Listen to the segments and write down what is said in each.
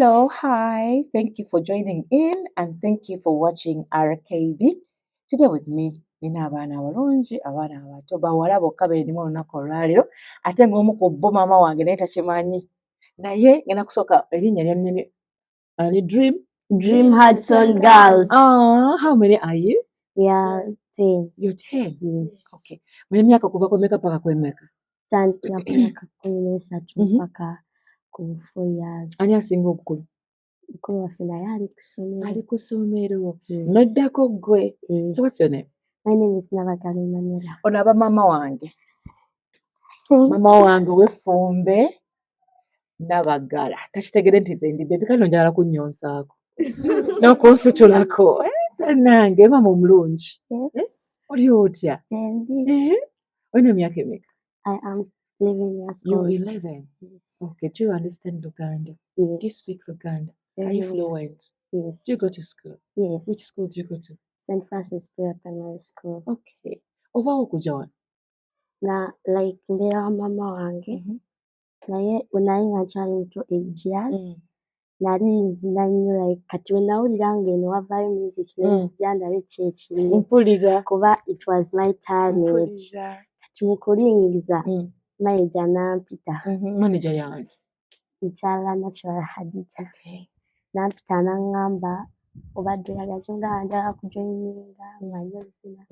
Hello, hi. Thank you for joining in and thank you for watching RKB. Today with me nina abaana abalungi, abaana abato, bawala bokka be ndimu olunaku olwaleero, ate ng'omu ku bo maama wange naye takimanyi. Naye ngenda kusooka erinnya lyannemye ani? Dream? Dream Hudson Girls. Ah, how many are you? We are 10. You're 10? Yes. Okay. Mulina emyaka kuva ku emeka paka ku emeka? Tandikira ku myaka 13 paka ku 4 years. Ani asinga obukulu? Mukulu waffe naye ali ku ssomero. Ali ku ssomero. Yes. Noddako ggwe. Yes. So what's your name? My name is Nabagala Emanuela. Ono aba maama wange. Maama wange ow'effumbe Nabagala. Takitegere nti nze ndi baby, kale njagala kunnyonsaako n'okunsitulako. Eh, nange maama omulungi. Yes. Oli otya? Gyendi. Eh? Olina emyaka emeka? I am 11 years You're old. 11. Yes. Okay, do you understand Luganda? Do you Yes. speak Luganda? Are you Very well. fluent? Yes. Do you go to school? Yes. Which school do you go to? St. Francis Prayer Primary School. Okay. Ovaawo okujja wano? Na like mbeera wa maama wange, naye bwe nali nga nkyali muto, 8 years, nali nzina nnyo. Like kati we nawulira ng'eno wavaayo music, ne nzija ndabe ki ekiriyo, Mpulira. kuba it was my talent. Mpulira. Kati mu kulingiza, manager n'ampita. Manager yange. Mukyala Natural Hadija. Okay. N'ampita n'aŋŋamba, "Obadde oyagala ki?" Nga njagala kujoininga, mmanyi ozina.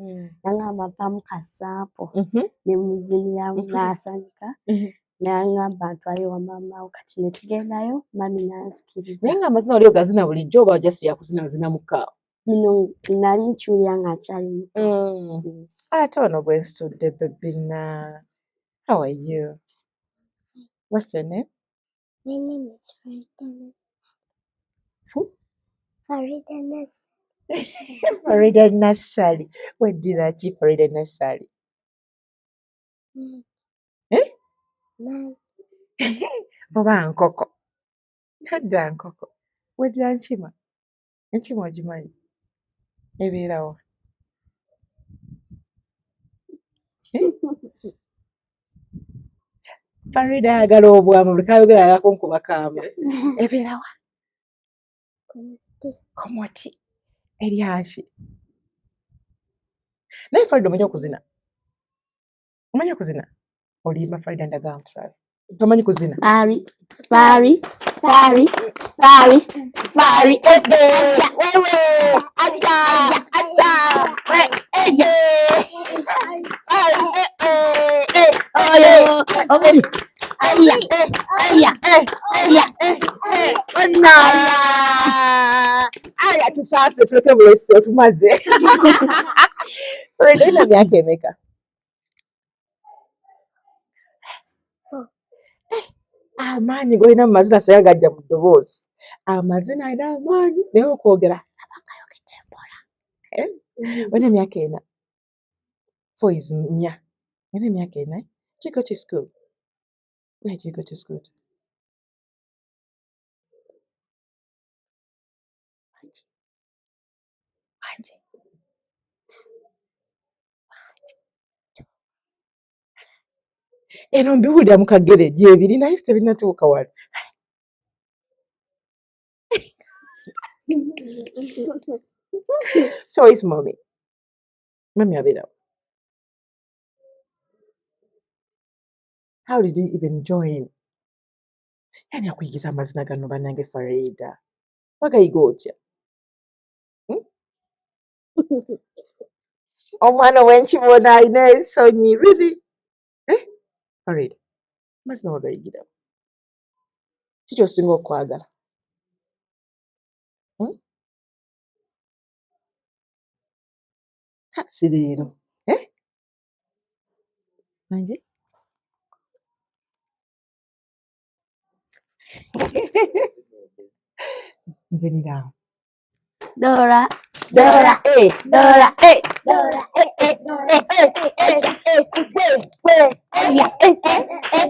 N'aŋŋamba mpaamu ka sample, ne muziniramu. Mpulira. N'asanyuka, n'aŋŋamba ntwale wa maama we. Kati ne tugendayo, mummy n'anzikiriza. Naye ng'amazina oli ogazina bulijjo oba just byakuzinazina mukka? Bino nali nkiwulira nga nkyali muto. Yes. Ate ono gwe nsitudde, baby na. How are you? What's your name? My name is Farida. Who? Farida Nas. Farida Nassali. Weddira ki, Farida Nassali? Eh? Man. Oba nkoko? Tadda nkoko. Weddira nkima. Enkima ogimanyi? Ebeerawa? Eh? Farida ayagala obwama, buli kayogera ayagala kunkuba kaama. Ebeerawa? Kumuti. Ku muti. Eryaki? Naye Farida, omanyi okuzina? Omanyi okuzina? Olimba Farida, ndaga ntulabe. Tomanyi kuzina? Fari, fari, fari, fari, fari, Eh, eh, wewe, aja, aja, we, eh, eh. Fari, eh, eh, eh, Oyo, oyo, aya, eh, aya, eh, aya. Eh, eh, onna. Aya, tusaase, tuleke bulesi, otumaze. Farida, olina myaka emeka? Four. Amaanyi g'olina mu mazina singa gajja mu ddoboozi. Amazina alina amaanyi, naye okwogera abanga ayogedde mpola. Eh? Olina emyaka 4. Four is nnya. Olina emyaka 4. Do you go to school? Where do you go to school to? Wangi. Wangi. Eno mbiwulira mu kagere gyebiri, naye tebinnatuuka wano. So is mommy. Mommy abeera wa? How did you even join? Yani akuyigiza amazina gano, bannange? Farida. Wagayiga otya? Hmm? Omwana ow'enkibona alina ensonyi. Really? Eh? Farida. Amazina wagayigirawo? Ki ky'osinga okwagala? Hmm? Ha, si leero. Eh? Wangi? Nze niraawo. Dora, Dora, eh, Dora, eh, Dora, eh, eh, eh, eh, eh, eh, we, we, aya, eh, eh, eh,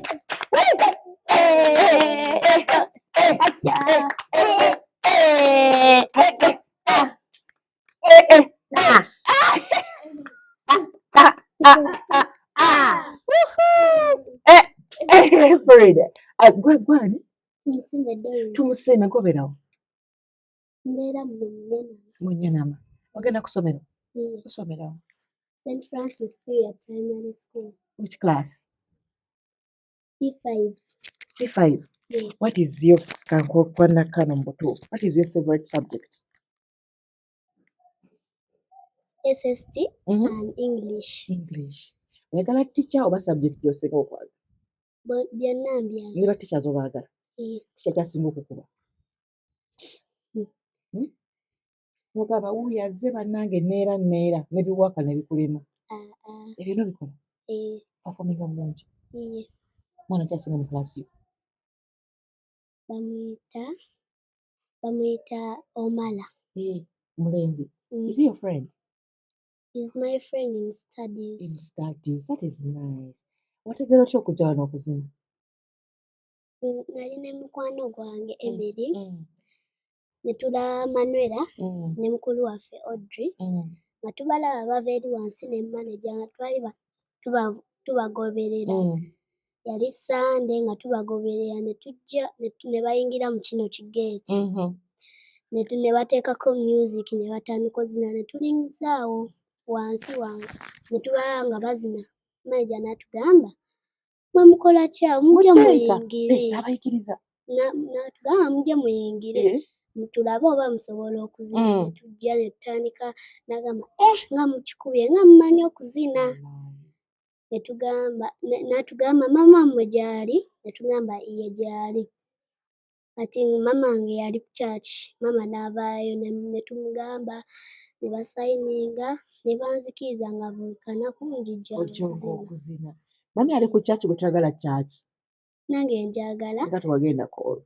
we, eh, eh, eh, aya, eh, eh, eh, eh, eh, eh, na, ah, ah, ah, ah. Woohoo! Eh, eh, Farida. Ah, gwe gwani? Tumusiime Doreen. Tumusiime goberawo. Mbeera muno Munyanama. Munyanama. Ogenda ku ssomero? Yeah. Osomerawo? St. Francis Period Primary School. Which class? P5. P5. Yes. What is your kankwanakano mu butuufu? What is your favorite subject? SST and English. English. Oyagala teacher oba subject gy'osinga okwagala? Byonna mbyagala. Ne ba teachers obaagala? Yeah. Teacher ky'asinga okukuba? Mm. Ogamba wuuyo azze bannange neera neera ne biwaka ne bikulema. Ah, ah, Ebyo n'obikola? eh, Performinga bulungi. yeah. Mwana ki asinga mu class yo? Bamuyita Omala. Eh, mulenzi. Is he your friend? He's my friend in studies. In studies. That is nice. Wategeera otya okujja wano okuzina? Nali ne mukwano gwange Emily ne tulaba Manuela ne mukulu waffe Audrey nga tubalaba bava eri wansi ne manager nga twali tubagoberera. Yali Sunday nga tubagoberera ne tujja ne bayingira mu kino kigeeti ne bateekako music ne batandika ozina ne tulingiza awo wansi wansi ne tubalaba nga bazina. Manager n'atugamba mwe mukola ki awo mujje Mudde eka. muyingire. Eh, abayigiriza. N'atugamba mujje muyingire tulabe oba musobola okuzina. Ne tujja ne tutandika n'agamba eh nga mukikubye nga mumanyi okuzina. Ne tugamba n'atugamba maama wammwe gy'ali? Ne tugamba ye gy'ali. Kati maama wange yali ku church, maama n'avaayo ne tumugamba ne basayininga ne banzikiriza nga buli kanaku njija Ojja nkuzina. okuzina. Mami ali ku church gwe toyagala church. Nange njagala. Nga tewagendako olwo.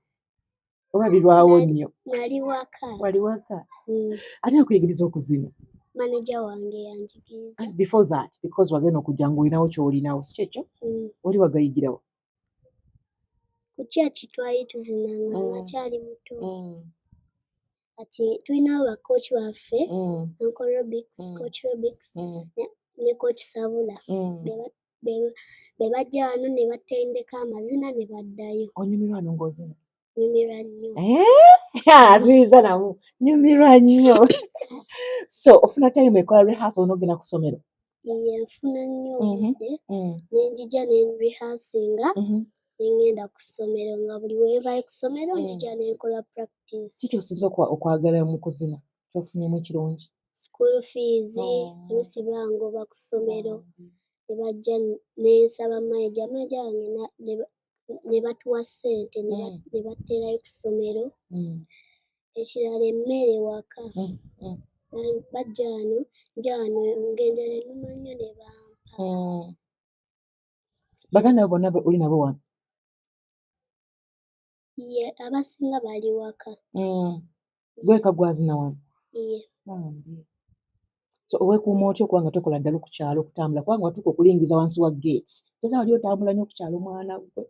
Oba birwawo nnyo. Nali waka. Wali waka. Ani akuyigiriza okuzina? Manager wange yanjigiriza. And before that, because wagenda okujja ng'olinawo ky'olinawo, si kyekyo? Mm. Wali wagayigirawo? Ku church twali tuzinanga nga nkyali muto. Kati tulinawo ba coach baffe, Uncle Robix, Coach Robix ne Coach Sabula. Be bajja wano ne batendeka amazina ne baddayo. Onyumirwa wano ng'ozina? Nyumirwa nnyo. Eh? Aziriza namu. Nyumirwa nnyo. So ofuna time ekola rehearsal n'ogenda ku ssomero? Ye nfuna nnyo obudde ne njija ne rehearsinga ne ŋŋenda ku ssomero nga buli we nvaayo ku ssomero njija ne nkola practice. Ki ky'osinze okwagala mu kuzina? Ky'ofunyemu ekirungi? School fees, oluusi bangoba ku ssomero ne bajja ne nsaba manager, manager wange ne batuwa ssente ne batteerayo ku ssomero. Ekirala emmere ewaka. Bajja wano, nja wano ng'enjala ennuma nnyo ne bampa. Baganda bo bonna oli nabo wano? Ye abasinga bali waka. Ggwe wekka gw'azina wano? Ye. Bambi. So weekuuma otya okuba nga tokola ddalu ku kyalo okutambula kubanga watuuka okulingiza wansi wa gate. Teza wali otambula nnyo ku kyalo mwana ggwe.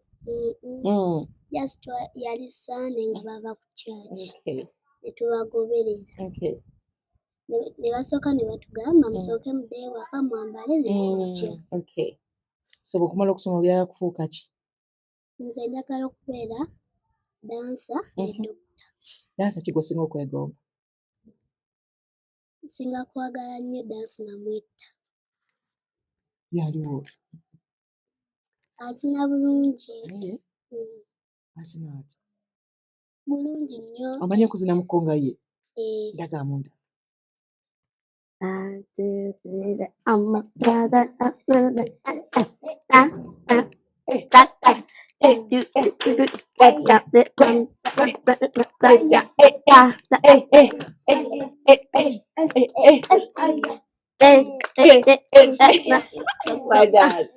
Just yali Sunday nga bava ku church. Ne tubagoberera. Ne basooka ne batugamba musooke muddeyo ewaka mwambale ne tujja. Okay. So bw'okumala okusoma oyagala kufuuka ki? Nze njagala okubeera dancer ne doctor. Dancer ki gw'osinga okwegomba? Nsinga kwagala nnyo dance Namwetta. Yaliwo. Azina bulungi. Eh? Azina atya? Bulungi nnyo. Omanyi okuzinamuko nga ye? Eh. Ndaga munda. One, two, three, I'm a brother, I'm a ah, ah, ah, ah, eh, two, three, ah, one, ah, Eh, eh, eh, eh, eh, eh, eh, eh, eh, eh, eh, Bannange,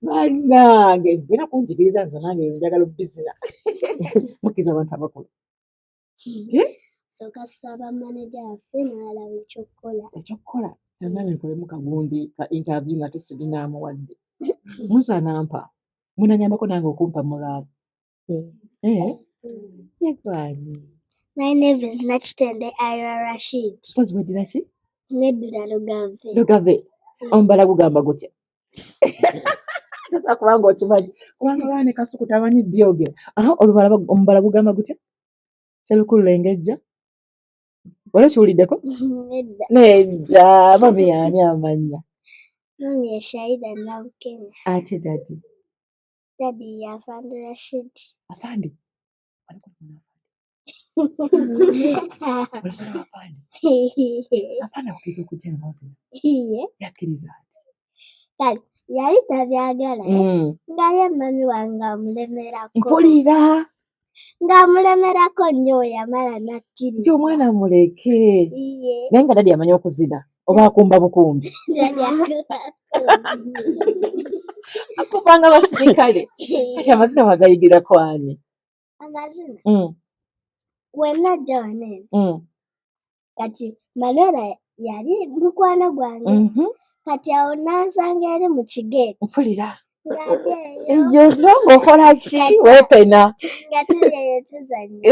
bannange olina kunjigiriza nze nange njagala obbizina. Mukkiriza abantu abakulu. Eh? Sooka ssaba manager waffe n'alaba ekyokukola. Ekyokukola tanange nkolemu kagundi ka interview nga tesirinaamuwadde. Musa n'ampa. Munanyambako nange okumpa morale. Eh? Yegwani. My name is Nakitende Ira Rashid. Mpozi weddira ki? Neddira Lugave. Lugave. Omubala gugamba gutya? Tosobola kubanga okimanyi kubanga olaba ne Kasuku tamanyi byogera. Aha, olubala omubala gugamba gutya? Sselukulula engejja. Wali okiwuliddeko? Nedda. Nedda, mummy y'ani amannya? Mummy ye Shaida Nabukenya. Ate daddy? Daddy ye Afande Rashid. Afande? Olikola afande? Afande akukkiriza okujja n'ozina? Ye. Yakkiriza ati? Kale yali tabyagala nga ye mummy wange amulemerako. Mpulira. Ng'amulemerako nnyo we yamala Nti n'akkiriza. omwana muleke. Ye. Naye nga daddy amanyi okuzina oba akumba bukumbi? Daddy Akumbanga basirikale. Kati amazina wagayigira kwani? Amazina we najja wano eno kati Manuela yali mukwano gwange kati awo n'ansanga eri mu kigeeti Mpulira. nga ndi eyo Eyo no ng'okola ki? Weepena. Nga tuli eyo tuzannya.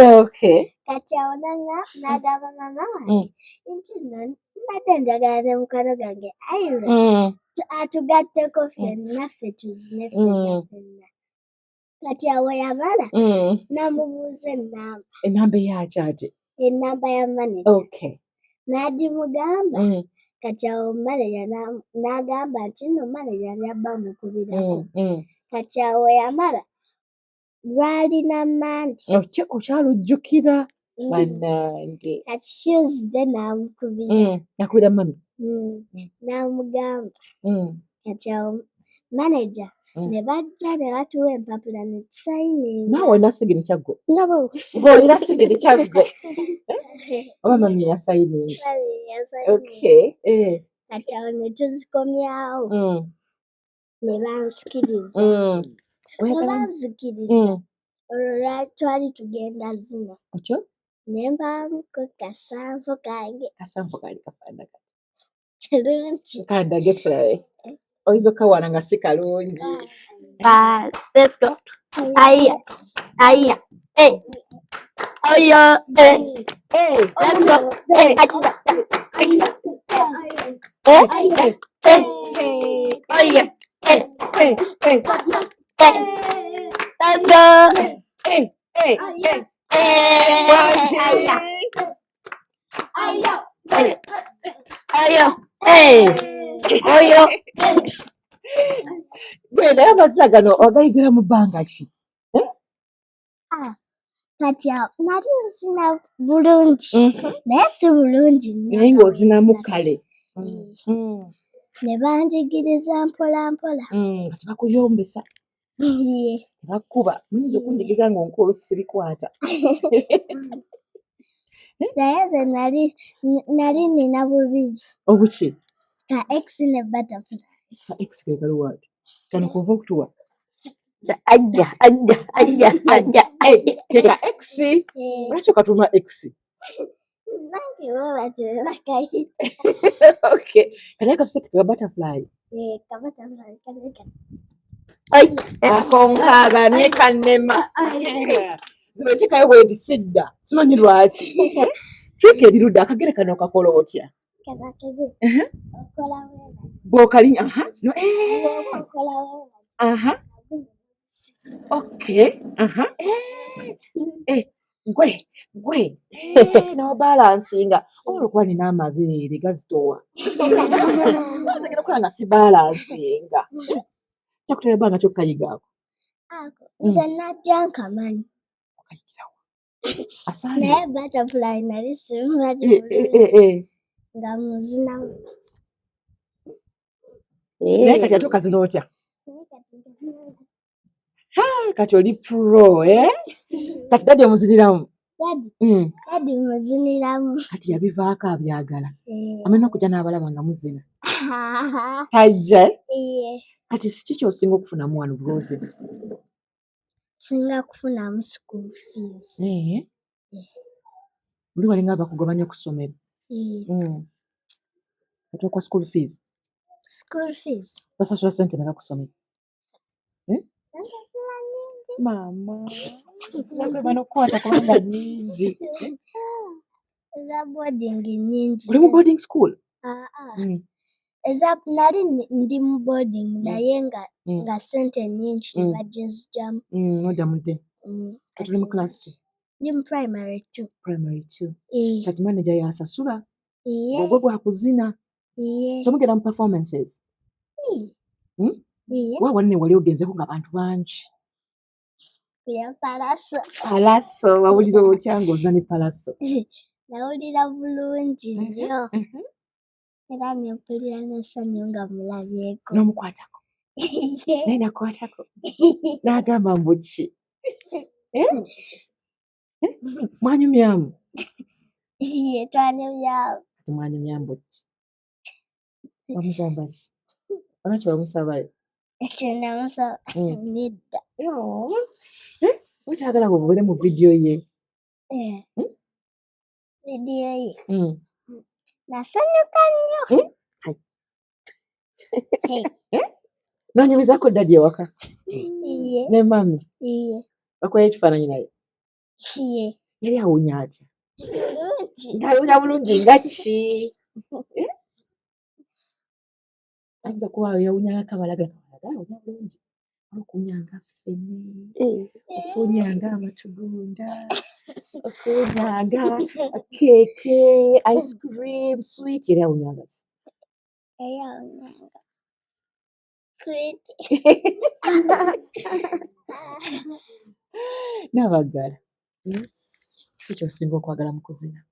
Kati awo nanga n'agamba maama wange nti nno mbadde njagala ne mukwano gwange Aira atugatteko ffenna ffe tuzine ffenna ffenna. Kati awo yamala n'amubuuza ennamba. Ennamba eyaki ate? Ennamba ya manager. N'agimugamba. Kati awo manager n'agamba nti nno manager yabba amukubirako. Kati awo yamala lwalina Monday. Okyalujjukira bannange. Kati Tuesday n'amukubira. Nakubira mummy. N'amugamba. Kati awo manager ne bajja ne batuwa empapula ne tusayininga. Naawe olina signature ggwe. Nabo. Ng'olina signature ggwe. Oba mummy yasayininga? Mummy yasayininga. Okay. Kati awo ne tuzikomyawo ne banzikiriza. Bwe Oyagala banzikiriza olwo lwali twali tugenda zina. Otyo? Ne mpaamuko kasanvu kange. Kasanvu kaali kafaanana kati. Kalungi. Kandage tulabe. Oyinza okkawaana nga si kalungi. Five, let's go. Aya, aya, hey. Oyo, hey. Hey. Let's go. Hey. Aya, aya, hey, Hey. hey. Hey. Oyo, hey, Hey. Hey. hey. Let's go. Hey. Hey. Hey. Hey. Wangi. Aya, ayo, hey. Oyo. Gwe naye amazina gano ogayigira mu bbanga ki? Ah, kati awo nali nzina bulungi naye si bulungi nnyo Naye nga ng'ozinamu bwe nzina kale. kati. Ne banjigiriza mpola mpola. Nga tebakuyombesa. Ye. Tebakkuba. Muyinza okunjigiza ng'onkulu sibikwata. Naye nze nali nina bubiri. Obuki? Ka X ne butterfly. Ka X ke kaliwo ati. Kano kova okutuwa. Aya, aya, aya, aya, aya. Ke ka X. Eh, Lwaki okatuma X? Nange bo batyo bwe bakayita. Okay. Kati akasuse ke ka butterfly. Eh, ka butterfly kali kati. Ay, Ako nkaaba ne kannema. Nze bwe nteekayo bwe nti sidda. Simanyi lwaki. Trick eri ludda akagere kano okakola otya? Kano akagere okola bwe bati. Bw'okalinya aha no eh. Bw'oba okola bwe bati. Aha. Okay. Aha. Eh. Eh. Gwe gwe eh, n'obalansinga oba olwokuba nina amabeere gazitowa. Nze ngenda okukola nga sibalansinga. Kyakutwala ebbanga ki okukayiga ako? Ako nze najja nkamanyi. Okayigirawa? Afande. Naye butterfly nali simumanyi Eh, eh, bulungi eh, eh. nga muzina. Naye kati ate okazina otya? Naye kati nkazina. Kati oli pro eh? Kati daddy omuziniramu? Daddy, daddy muziniramu. Kati yabivaako abyagala. Eh. Amanyi okujja n'abalaba nga muzina. Tajja. Iye. Kati si ki ky'osinga okufunamu wano bw'ozina? Singa kufunamu school fees. Eh. Muli walinga bakugoba nnyo ku ssomero. Eh. Kati okuwa school fees. School fees. Basasula ssente mmeka ku ssomero? Eh? Sente ziba nnyingi. Maama. Nakweba n'okukwata kubanga nnyingi. Eza boarding nnyingi. Oli mu boarding school? Aa. Eza nali ndi mu boarding naye nga nga ssente nnyingi ne baginziggyamu. Nodda mu day. Kati oli mu class ki? Ndi mu primary two. Primary two. Eh. Kati manager yasasula? Iye. Ogwo gwakuzina? Iye. So mugenda mu performances? Iye. Iye. Wa wanne wali ogenzeko nga bantu bangi? Ya Pallaso. Pallaso, wawulira otya ng'ozina ne Pallaso? Nawulira bulungi nnyo. Era ne mpulira n'essanyu nga mulabyeko. N'omukwatako? Naye nakwatako? N'agamba mbu ki? Mwanyumyamu? Iye, twanyumyamu. Kati mwanyumya mbu ki? Wamugamba ki? Oba kye wamusabayo? Kye namusaba nedda. Oba tayagala obeere mu vidiyo ye? Vidiyo ye. Nasanyuka nnyo. N'onyumizaako daddy ewaka? Iye. Ne mummy? Iye. Bakubayo ekifaananyi naye? Iye. Yali awunya atya? Bulungi. Ng'awunya bulungi nga ki? Ayinza kuba yawunya nga kabalagala, kabalagala awunya bulungi. Okuwunya nga ffene, okuwunya nga amatugunda, okuwunya nga keeke, ice cream, sweet, yali awunya nga ki? Yali awunya nga sweet. Nabaggala. Yes. Ki ky'osinga okwagala mu kuzina?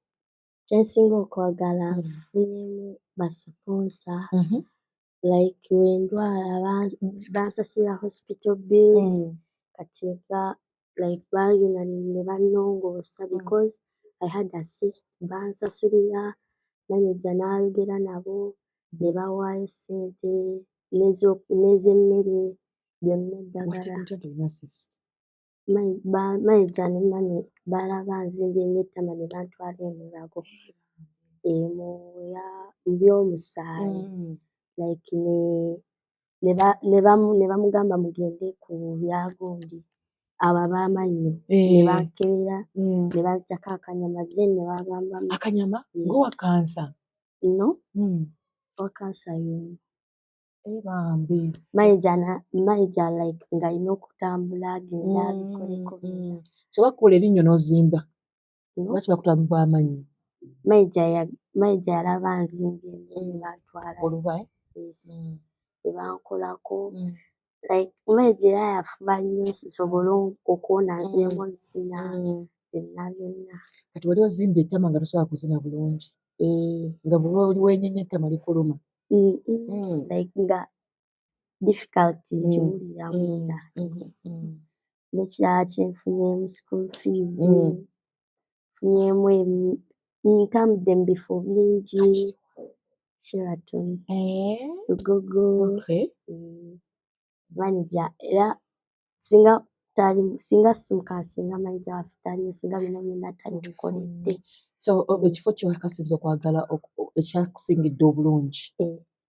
Kye nsinga okwagala, nfunyeemu ba sponsor. Like we ndwala bansasulira hospital bills. Kati nga like baagenda ne bannongoosa because I had a cyst, bansasulira, manager n'ayogera nabo ne bawaayo ssente n'ez'emmere byonna eddagala. Wategeera otya nti olina cyst? Manager ne mummy baalaba nzimbye nnyo ettama ne bantwala e Mulago mu by'omusaayi like ne bamugamba mugende ku bya gundi abo ab'amannyo ne bankebera ne banzigyako akanyama then ne bagamba Akanyama? Ng'owa kansa? No. Owa kansa y'omu. Bambi. Manager like ng'alina okutambula agende abikoleko byonna. So bakukola erinnyo n'ozimba? No. Lwaki bakutwala mu bw'amannyo? Manager yalaba nzimbye nnyo ne bantwalayo. Oluba, eh? Yes. Ne bankolako. Like manager era yafuba nnyo nsobole okuwona nziremu ozina byonna byonna. Kati wali ozimbye ettama nga tosobola kuzina bulungi? Nga buli lw'oweenyenya ettama likuluma? Like nga difficulty ngiwulira munda. N'ekirala kye nfunyeemu school fees, nfunyeemu ntambudde mu bifo bingi. Sheraton, Lugogo. Manager era singa si Mukama, singa manager waffe taliiwo, singa bino byonna tabitukoledde. So ekifo ky'owakasinze okwagala ekyakusingidde obulungi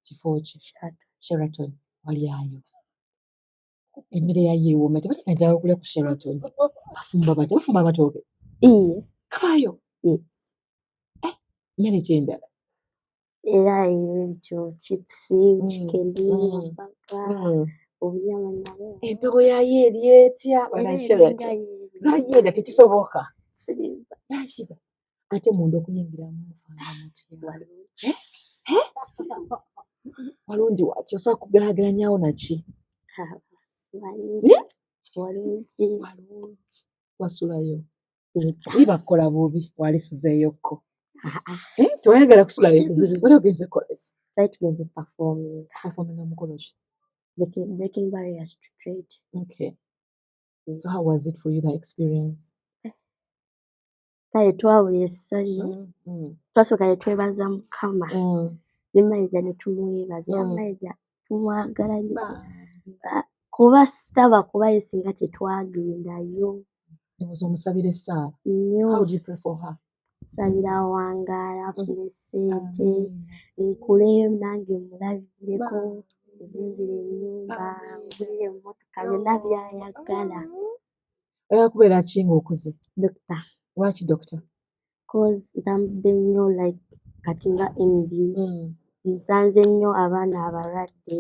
kifo ki? Sheraton. Sheraton walyayo. Emmere yaayo ewooma, tebatera njagala okulya ku Sheraton. Bafumba batya? Bafumba amatooke? Iye. Kabaayo? Yes. Mmere ki endala? Era ebyo chips, chicken, burger, obunyama nabwo. Empewo yaayo eri etya? Bana Sheraton. Naye tekisoboka. Sirimba. Nakira. Ate munda okuyingiramu mufaanana mutya? Walungi. Walungi waki? Osobola kugeraageranyaawo naki? Simanyi. Walungi. Walungi. Wasulayo? Nedda. Eri bakukola bubi walisuzeeyokko. Tewayagala kusulayo? Wali ogenze kukola ki? Twali tugenze performing. Performinga mukolo ki? Breaking barriers to trade. Okay. Yes. So how was it for you, that experience? Kale twawulira essanyu. Twasooka ne twebaza Mukama. Ne manager ne tumwebaza. Era manager tumwagala nnyo. Kuba sitaba kuba ye singa tetwagendayo. Ndowooza omusabira essaala. Nnyo. How would you pray for her? Nsabira awangaale, afune ssente, nkule nange mulabireko, nzimbire ennyumba, ngulire emmotoka, byonna by'ayagala. Oyagala kubeera ki ng'okuze? Doctor. Lwaki doctor? 'Cause ntambudde nnyo like kati nga MD. Nsanze nnyo abaana abalwadde.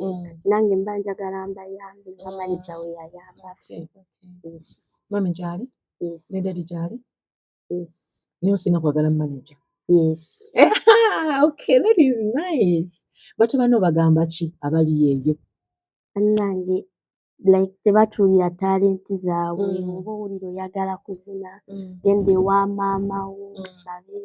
Nange mba njagala mbayambe nga manager we yayamba ffe. Yes. Mummy gyali? Yes. Ne daddy gyali? Yes. Naye osinga kwagala manager? Yes. Okay, that is nice. Bato bano bagamba ki abali eyo? Bannange, like tebatuulira talent zaabwe. Oba owulira oyagala kuzina, genda ewa maama wo osabe.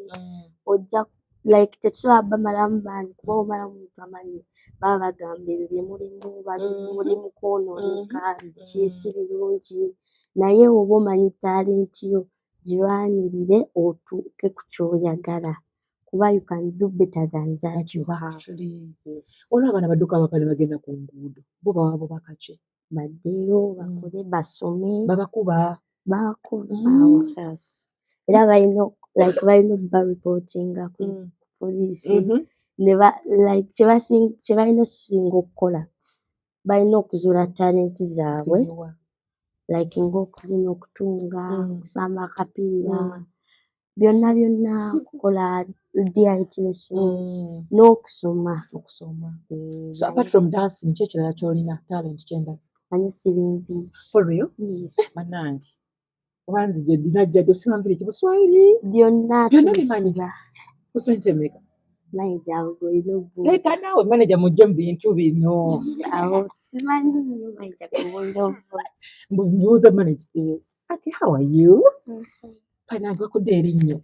Ojja like tetusobola bamalamu maanyi, kuba omalamu omuntu amaanyi baba bagamba ebyo bye mulimu muli mu kwonooneka, biki si birungi, naye oba omanyi talent yo, girwanirire otuuke ku ky'oyagala, kuba you can do better than that you have. Yes. Waliwo abaana badduka abaka ne bagenda ku nguudo, bo baba bubaka ki? Baddeyo bakole, basome. Babakuba? Babakuba awo era balina like balina obba reportinga ku poliisi ne ba like kye balina okusinga okukola, balina okuzuula talent zaabwe. Ziriwa? Like ng'okuzina, okutunga, okusamba akapiira, byonna byonna, okukola DIT lessons n'okusoma. Okusoma. So apart from dancing, ki ekirala ky'olina, talent kyendala? Manyi siba enviiri. For real? Yes. Bannange, oba nzije ddina jjajja osiba nviiri ki? Buswayiri? Byonna. Byonna bimanyi? Tubisiba. Ku ssente mmeka? Manager gwe olina obuuza. Leka naawe, manager mujje mu bintu bino. Awo simanyi nnyo, manager gwe olina obuuza. Mbuuze manager. Yes. Okay, how are you? Bannange, bakudde erinnyo.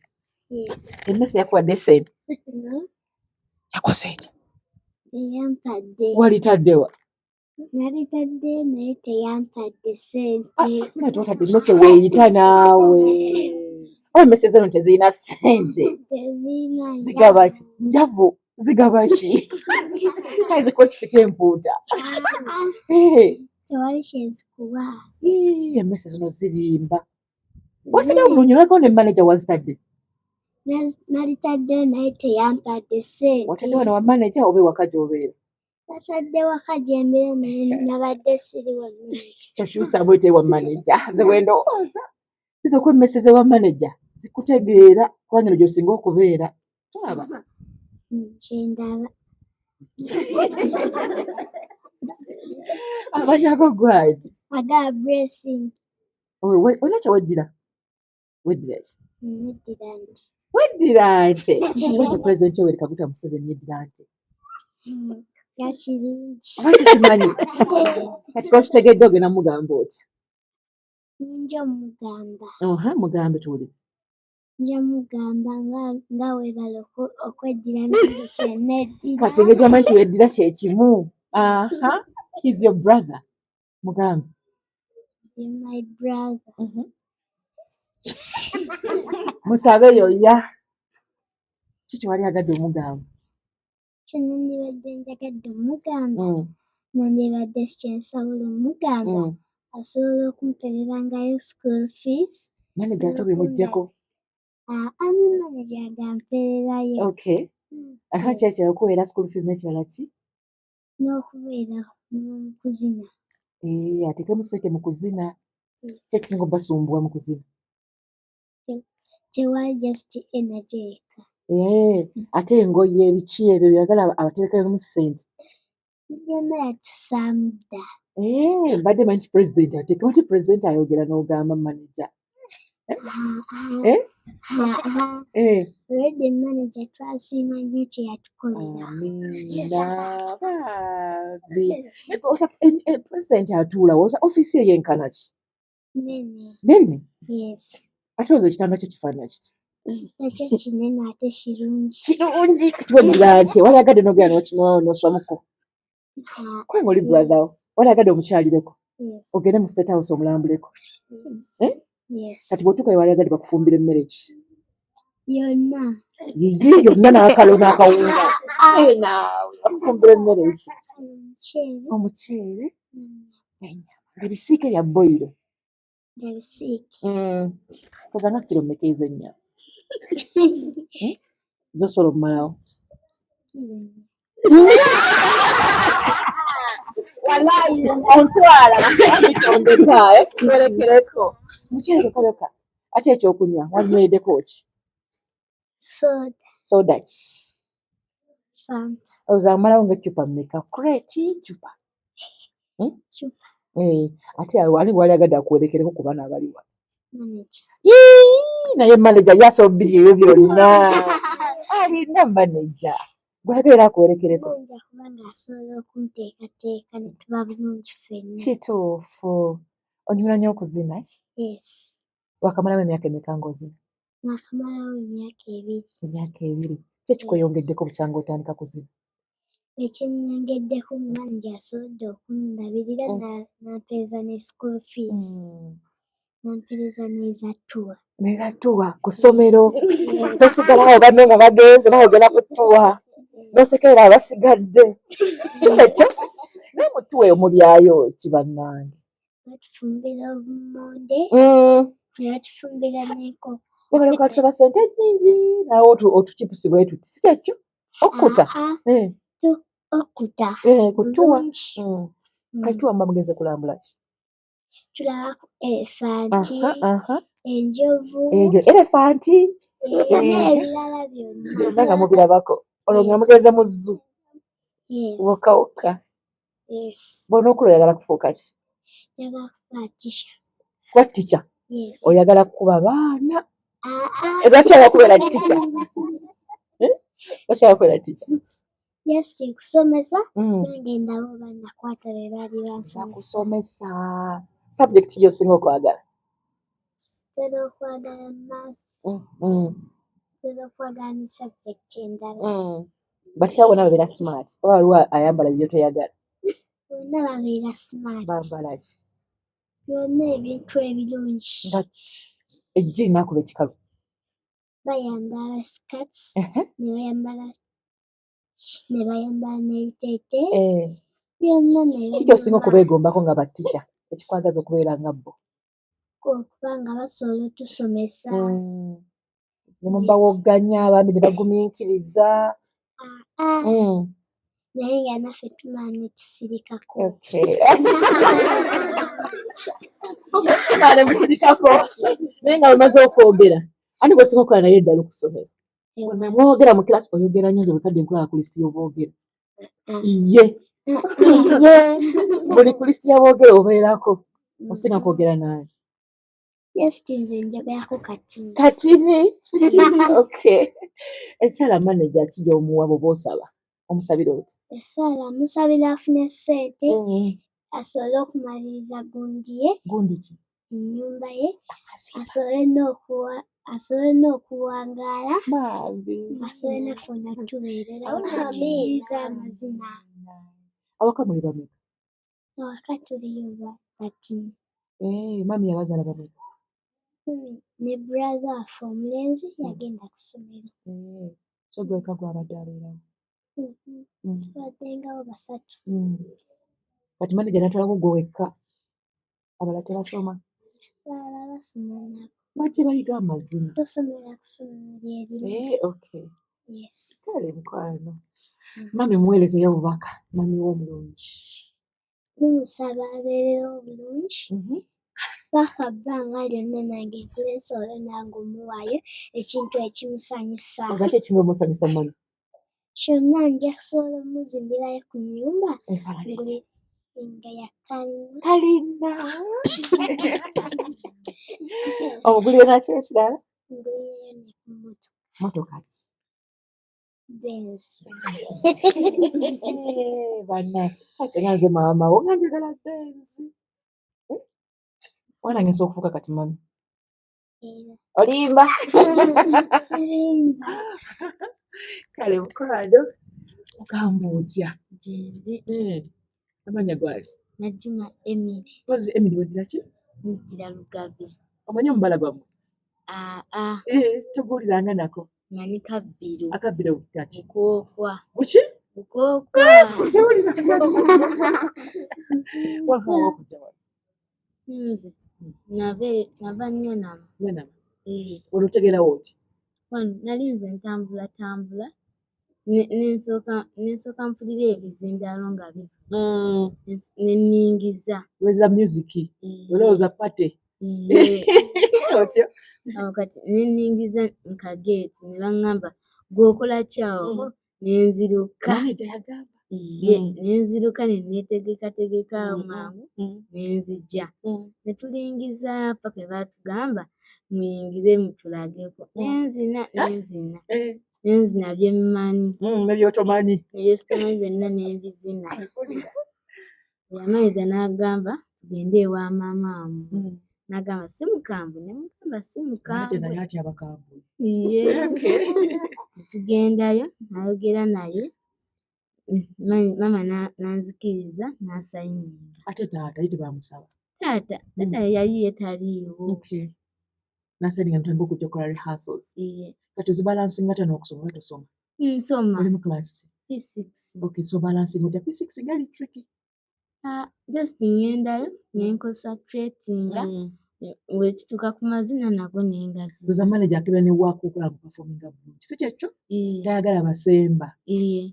Yes. Emmese yakuwadde ssente? No. Yakoze etya? Teyampadde. Walitaddewa? Nalitadde naye teyampadde ssente. Naye twatadde emmese weeyita naawe. Oba emmese zeno tezirina ssente? Tezirina. Zigaba ki? Njavu. Zigaba ki? Kale zikuwa ekifo ky'empuuta. Ah, tewali kyenzikuwa. Ii, emmese zino zirimba. Wasiddewo bulungi, olabika ne manager wazitadde. Nalitadde naye teyampadde ssente. Watadde wano wa manager oba ewaka gy'obeera? Natadde waka gye mbeera, naye nabadde siri wa manager. Kyokyusa bwete wa manager. Nze bwe ndowooza. Ziza okuba emmese z'ewa manager zikutegeera kubanga eno gy'osinga okubeera. Tolaba? Kyendaba. Amanyako gwaki? Aga Blessing. Olina kye weddira? Weddira ki? Neddira nte. Weddira nte. Nga Pulezidenti Yoweri Kaguta Museveni yeddira nte. Nga kirungi. Oba tukimanyi? Kati kokitegedde ogenda mugamba otya? Nja mugamba. Oha, mugambe tuwulire. Nja mugamba nga weebale okweddira nange kye neddira. Kati engeri gy'omanyi nti weddira kye kimu. Aha, he's your brother. Mugambe. He's my brother. Musabe yoya. Ki kye wali agadde omugamba? Kye nandibadde njagadde omugamba, nandibadde kye nsobola omugamba, asobola okumpeererangayo school fees. Manager ate obimuggyeko. Ami manager agampeererayo. Okay. Aha, ki ekirala? Okuweera school fees n'ekirala ki? N'okubeera mu kuzina. Eh, ateekemu ssente mu kuzina. Ki ekisinga obbasumbuwa mu kuzina? Tewali, just energy yekka. Eh, ate engoye biki ebyo byagala abateekemu ssente? Byonna yatussaamu dda. Eh, mbadde manyi nti pulezidenti ateekemu, ate pulezidenti ayogera n'ogamba manager. Eh? Eh. Already manager twasiima nnyo kye yatukolera. Amiina. Bambi. Naye pulezidenti atuula wa? Osa ofiisi ye yenkana ki? Nene. Nene? Yes. Ate olowooza ekitanda kye kifaanana kiti? Nakyo kinene ate kirungi. Kirungi. Kati weddira nte, wali agadde n'ogenda n'oswamuko? Ah, Kubanga oli brother wo. Wali agadde omukyalireko? Yes. Ogende mu State House omulambuleko? Yes. Eh? Yes. Kati bw'otuukayo wali agadde bakufumbira emmere ki? Yonna. Yiyi, yonna n'akalo n'akawunga. Eh, naawe bakufumbira emmere ki? Omuceere. Omuceere n'ennyama. Ebisiike bya boyiro. Nga bisiike. Koza nga kiro mmeka ez'ennyama? Z'osobola okumalawo? Kiro nnya. Walayi ontwala bitondeka werekereko. Muceere kyokka. Ate ekyokunywa wanyweddeko ki? Soda. Soda ki? Fanta. Ozamalawo nga eccupa mmeka? Crate, ccupa? Hmm? Ccupa. Eh, ate awo ani gwali agadde akuwerekereko ku bano abali wano? Manager. Yii, naye manager yasobbiri ebyo byonna. Alina manager. Gwagala akuwerekereko. Manager kubanga asobola okunteekateeka ne tuba bulungi ffenna. Kituufu. Onyumira nnyo okuzina, eh? Yes. Wakamalawo emyaka emeka ng'ozina? Naakamalawo emyaka 2. Emyaka 2. Ki ekikweyongeddeko bukyanga otandika kuzina? Ekyennyongeddeko, manager asobodde okundabirira n'ampeereza ne school fees. N'ampeereza n'eza tour. N'eza tour ku ssomero. Tosigala awo banno nga bagenze, nawe ogenda ku tour. N'osekerera abasigadde. Si kyekyo? Naye mu tour eyo mulyayo ki bannange? Batufumbira obummonde, ne batufumbira n'enkoko. Ne balyoka batusaba ssente nnyingi naawe otuchipusi bwe tuti, si kyekyo? Okkuta. Aa, okkuta. Eh, ku tour. Bulungi. Kati tour muba mugenze kulambula ki? Tulaba ku elephant, Aha, aha. enjovu, Eyo elephant. N'ebirala byonna. Byonna nga mubirabako. Olwo nga mugenze mu zoo. Yes. Wokka wokka. Yes. Bw'onookula oyagala kufuuka ki? Njagala kuba teacher. Kuba teacher? Yes. Oyagala kukuba baana? Aa. Lwaki oyagala kubeera teacher? Eh? Lwaki oyagala kubeera teacher? Just kusomesa, nange ndaba oba nakwata be baali bansomesa. Bakusomesa. Subject ki gy'osinga okwagala? Ntera okwagala maths. Ntera okwagala ne subject endala. Bateacher bonna babeera smart oba waliwo ayambala by'otoyagala? Bonna babeera smart. Bambala ki? Byonna ebintu ebirungi. Nga ki? Eggi linaakuba ekikalu. Bayambala skirts, ne bayambala n'ebiteeteeyi. Byonna ne Ki ky'osinga binyuma. okubeegombako nga ba teacher ekikwagaza okubeera nga bo? Okuba nga basobola otusomesa. Ne mubawogganya abaami ne bagumiikiriza. Aa. Naye nga naffe tumala ne tusirikako. Okay. Tumala ne musirikako. Naye nga bamaze okwogera. Ani gw'osinga okukola naye eddala ku ssomero? Bwe mwogera mu class oyogera nnyo, nze buli kadde nkulaba ku list y'oboogera. Ye. Ye. Buli ku list y'aboogera obeerako. Osinga kwogera naani? Just nze njogerako katini. Katini? Okay. Essaala manager ki gy'omuwa bw'oba osaba? Omusabira oti? Essaala musabira afune ssente asobole okumaliriza gundi ye. Gundi ki? Ennyumba ye, asobole n'okuwangaala, Bambi. asobole naffe onatubeererawo atuyigirize amazina. Awaka muli bameka? Awaka tuliyo batini. Eh, mummy yabazaala bameka? Mummy ne brother waffe omulenzi yagenda ku ssomero. Eh, so gwe wekka gw'abadde abeerawo? Tubaddengawo basatu. Kati manager n'atwalako gwe wekka, abalala tebasoma? Abalala basoma nabo. Lwaki bayiga amazina? Tusomera ku ssomero lye limu. Eh, okay. Yes. Kale mukwano. Mummy muweerezeeyo obubaka, mummy wo omulungi. Tumusaba abeerewo bulungi paka bbanga lyonna, nange nkule nsobole nange omuwaayo ekintu ekimusanyusa. Oba ki ekisinga omusanyusa mummy? Kyonna nja kusobola omuzimbirayo ku nnyumba Efaanana etya? Nga ya kalina. Kalina. Omugulire naki ekirala? Ngulireyo ne ku mmotoka. Mmotoka ki? Benz. Eh, bannange, singa nze maama wo nga njagala Benz. Eh? Mwana nge nsobola okufuuka kati mummy. Era. Olimba. Sirimba. Kale mukwano, ogamba otya? Gyendi. Eh, amannya gwali? Najjuma Emily. Mpozi Emily weddira ki? Muddira Lugave. Omanyi omubala gwammwe? Aa. Eh, toguwuliranga nako? Manyi kabbiro. Akabbiro kaki? Bukookwa. Buki? Bukookwa. Wavaawo okujja wano? Nze nava Nyanama. Nyanama. Eh. Wano otegeerawo oti? Wano nali nze ntambula tambula ne nsooka mpulira ebizindaalo nga bivuga, ne nningiza. Weza music. Eh. Olowooza party. Ye. Otyo? Awo kati ne nningiza nkageeti ne baŋŋamba, "Ggwe okola ki awo?" Nenziruka. Manager yagamba. Ye, nenziruka ne neetegekategeka awo mangu nenzija. Ne tulingiza paka we baatugamba muyingire mutulageko. Nenzina, nenzina. Nenzina bye mmanyi. Ne by'otomanyi. Ne bye sitamanyi byonna nembizina. Bwe yamaliza n'agamba tugende ewa maama wammwe. N'agamba si mukambwe, ne mugamba si Manager naye mukambwe. atya abakambwe. Ye. Ne tugendayo n'ayogera naye, maama n'anzikiriza n'asayininga. Ate taata ye tebaamusaba? Taata, taata yali ye taliiwo. Okay. N'asayininga n'otandika okujja okukola rehearsals. Ye. Kati ozibalansinga otya n'okusoma oba tosoma? Nsoma. Oli mu class? P6. Okay, so balansinga otya? P6 nga eri tricky. Ah, just ŋŋendayo ne nconcentratinga, bwe kituuka ku mazina nago ne ngazina. Ndoza manager akebera ne waaka okola nga performinga bulungi. Si kyekyo? Ye. Tayagala basemba. Ye.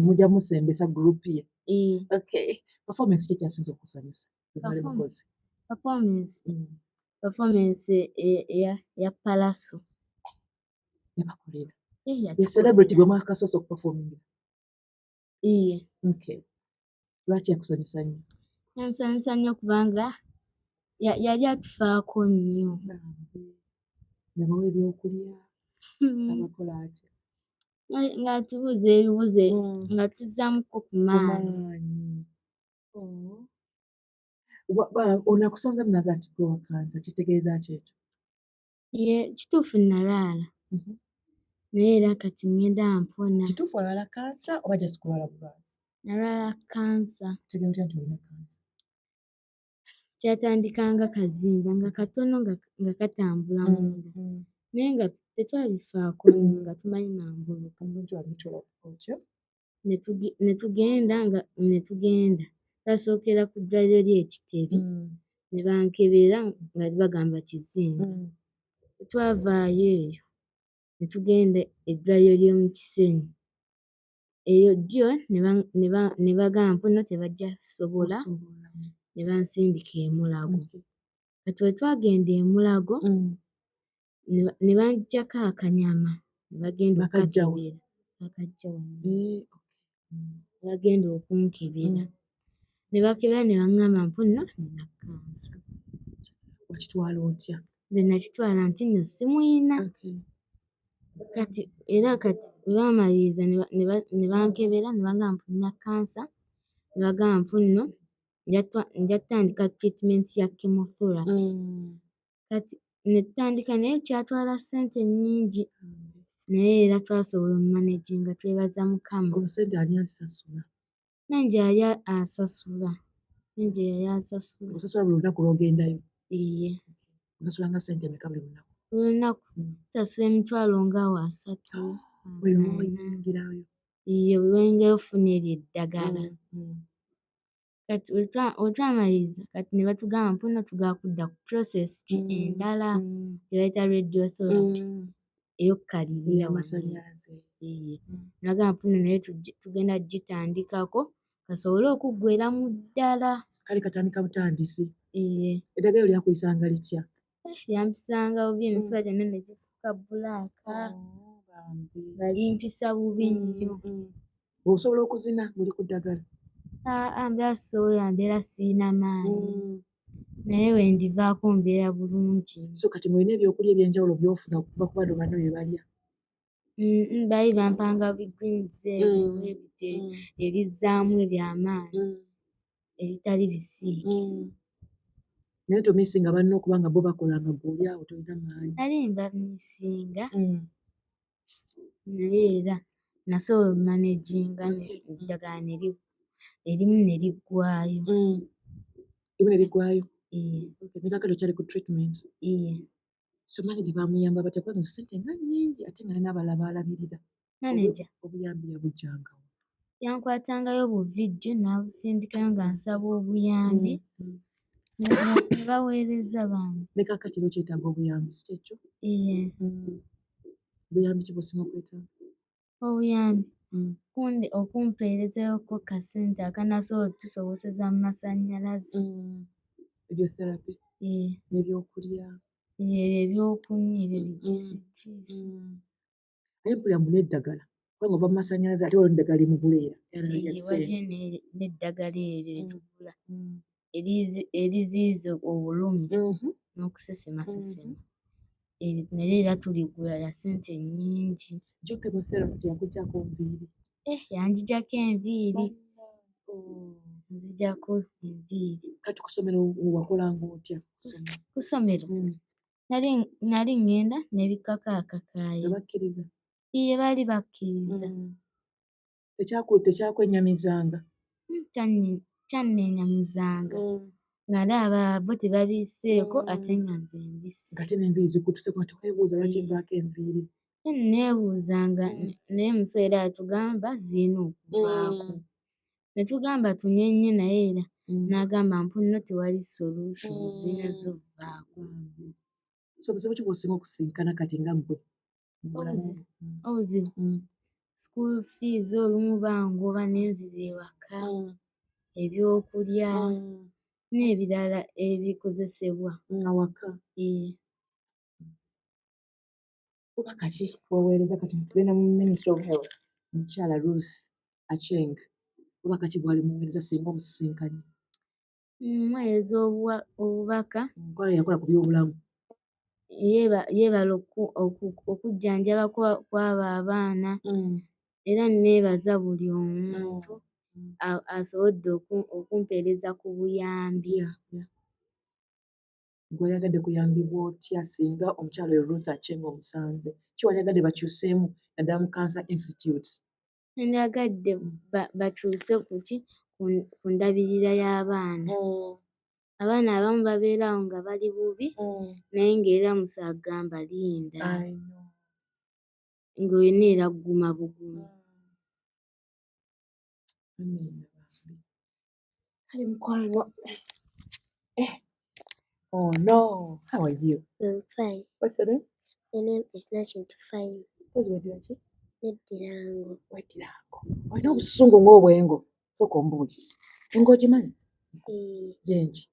Mujja musembesa group ye. Ye. Okay. Performance ki ekyasinze okukusanyusa? Bwe mwali mukoze. Performance. Performance eya Pallaso. Yabakolera. Eh, Ye yatukolera. celebrity gwe mwakasoose okuperformingira. Ye. Okay. Lwaki yakusanyusa nnyo? Yansanyusa nnyo kubanga yali atufaako nnyo. Yabawa ebyokulya, abakola atya? Ng'atubuuza ebibuuzo nga tuzzaamuko ku maanyi. Maanyi. Oh. Ono akusonze munaga nti gwe wa kansa, kitegeeza ki ekyo? Ye, kituufu nalwala. Naye era kati ŋŋenda mpona. Kituufu olwala kansa oba just kulwala bulwazi? Nalwala kansa. Otegeera otya nti olina kansa? Kyatandika nga kazimba nga katono nga katambula munda. Naye nga tetwabifaako nnyo nga tumanyi mambuluka. Omuntu wabitula otyo? Ne tugenda nga ne tugenda. Twasookera ku ddwaliro ly'e Kitebi ne bankebera nga bagamba kizimba. Bwe twavaayo eyo ne tugenda eddwaliro ly'omu Kisenyi. Eyo ddyo ne bagamba mbu nno tebajja kusobola ne bansindika e Mulago. Kati bwe twagenda e Mulago ne bangggyako akanyama ne bagenda Bakaggya wa? okukakebera. Bakaggya wano. Eh, okay. Ne bagenda okunkebera. Ne bakebera ne baŋŋamba mbu nno nnina kkansa. Wakitwala otya? Nze nakitwala nti nno simuyina. Kati era kati bwe baamaliriza ne bankebera ne bagamba mbu nnina kkansa, ne bagamba mbu nno nja kutandika treatment ya chemotherapy. Kati ne tutandika naye kyatwala ssente nnyingi. Naye era twasobola ommanaginga, twebaza Mukama. Olwo ssente ani azisasula? Manager yali asasula. Manager yali asasula. Osasula buli lunaku lw'ogendayo? Iye. Osasula nga ssente mmeka buli lunaku? Buli lunaku tusasula emitwalo nga awo 30. Buli lw'oyingirayo? Iye, buli lw'oyingirayo ofuna eryo eddagala. Kati bwe twamaliriza kati ne batugamba mbu nno tugenda kudda ku process ki endala gye bayita radiotherapy ey'okkalirira wano. Ey'amasannyalaze. Iye. Ne bagamba mbu nno naye tugenda gitandikako kasobole okuggweeramu ddala. Kale katandika butandisi. Iye. Eddagala eryo lyakuyisanga litya? Lyampisanga bubi, emisuwa gyonna ne gifuuka black. Oh, bambi. Nga limpisa bubi nnyo. Osobola okuzina ng'oli ku ddagala? Aa, mbeera sisobola, mbeera siyina maanyi. Naye bwe ndivaako mbeera bulungi. So kati ng'olina ebyokulya eby'enjawulo by'ofuna okuva ku bano banno bye balya? Baali bampanga bi greens ebyo bwe bityo ebizzaamu ebyamaanyi ebitali bisiike. Naye tomissinga banno okuba nga bo bakola nga ggwe oli awo tolina maanyi? Nali mbamissinga naye era nasobola ommanaginga eddagala ne erimu ne liggwaayo. Erimu ne liggwaayo? Iye. Okay, ne kaakati okyali ku treatment? Iye. So manager baamuyamba batya kubanga ezo ssente nga nnyingi ate nga n'abalala b'alabirira? Manager. Obuyambi yabuggyanga wa? Yankwatangayo bu video n'abusindikayo nga nsaba obuyambi ne baweereza bambi. Ne kaakati era okyetaaga obuyambi, si kyekyo? Iye. Buyambi ki bw'osinga okwetaaga? Obuyambi okumpeerezayoko kasente akanaasobola okutusobozesa mu masannyalaze. Radiotherapy Iye. n'ebyokulya. Ebyo ebyokunywa ebyo bi juice juice. Naye mpulira mbu n'eddagala Kubanga ova mu masannyalaze ate waliwo n'eddagala limugula era. Era nalyo lya Eh, ssente. waliyo n'eddagala eryo lyetugula eriziyiza obulumi n'okusesemasesema. Naye era tuligula lya ssente nnyingi. Jjo chemotherapy teyakuggyako nviiri? Eh, yanzigyako enviiri. Nzigyako enviiri. Kati ku ssomero wakolanga otya? Ku ssomero nali ŋŋenda nebikkako akakaayi. Nga bakkiriza? Iye baali bakkiriza. Tekyakwennyamizanga? Kyannenyamizanga. Nga ndaba bo tebabisseeko ate nga nze mbisse. Ng'ate n'enviiri zikutuseeko nga teweebuuza lwaki nvaako enviiri? Neebuuzanga naye omusawo era yatugamba zirina okuvaako. Ne tugamba tunyenye naye era n'agamba mbu nno tewali solution zirina zo vvaako. So obuzibu ki bw'osinga okusisinkana kati nga ggwe? Obuzibu school fees olumu bangoba ne nzira ewaka, ebyokulya n'ebirala ebikozesebwa. Awaka. Bubaka ki bw'oweereza kati tugenda mu Ministry of Health, Mukyala Ruth Aceng, bubaka ki bw'ali muweereza singa omusisinkanye? Mmuweereza obubaka. Omukyala yakola ku byobulamu. Yeebale okujjanjaba kw'abo abaana era neebaza buli omuntu asobodde okumpeereza ku buyambi. Ggwe wandyagadde kuyambibwa otya singa omukyala oyo Ruth Aceng omusanze? Ki wandyagadde bakyuseemu naddala mu Cancer Institute? Nandyagadde bakyuse ku ndabirira y'abaana. Abaana abamu babeera awo nga bali bubi naye ng'era omusawo agamba linda. Ng'olina era gguma bugumi. Kale mukwano. Oh no, how are you? I'm fine. What's your name? My name is Nakintu Fine. Mpozi weddira ki? Neddirango. Weddirango. Olina obusungu ng'obwengo. Sooka ombuulise. Engo ogimanyi? Yenki?